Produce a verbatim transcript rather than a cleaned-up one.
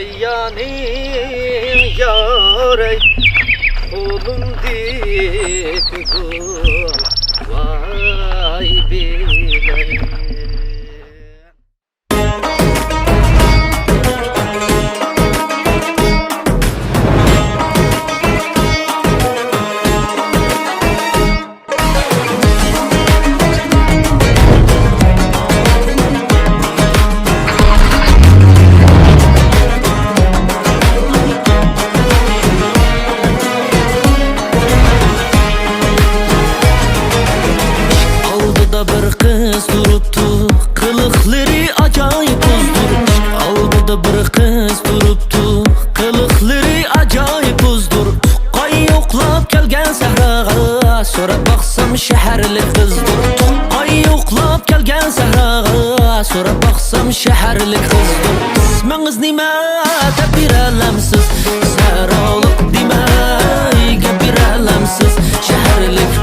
يانىڭ يارەي، قولۇمدىكى گۈل، ۋاي بىلەي. ئالدىدا بىر قىز تۇرۇپتۇ، قىلىقلىرى ئاجايىپ بۇزدۇر. ئالدىدا بىر قىز تۇرۇپتۇ، قىلىقلىرى ئاجايىپ بۇزدۇر. تۇغقان يوقلاپ كەلگەن سەھراغا، سوراپ باقسام شەھەرلىك قىزدۇر. تۇغقان يوقلاپ كەلگەن سەھراغا، سوراپ باقسام شەھەرلىك قىزدۇر. ئىسمىڭىز نېمە دەپ بېرەلەمسىز؟ سەھرالىق دېمەي گەپ بېرەلەمسىز؟ شەھەرلىك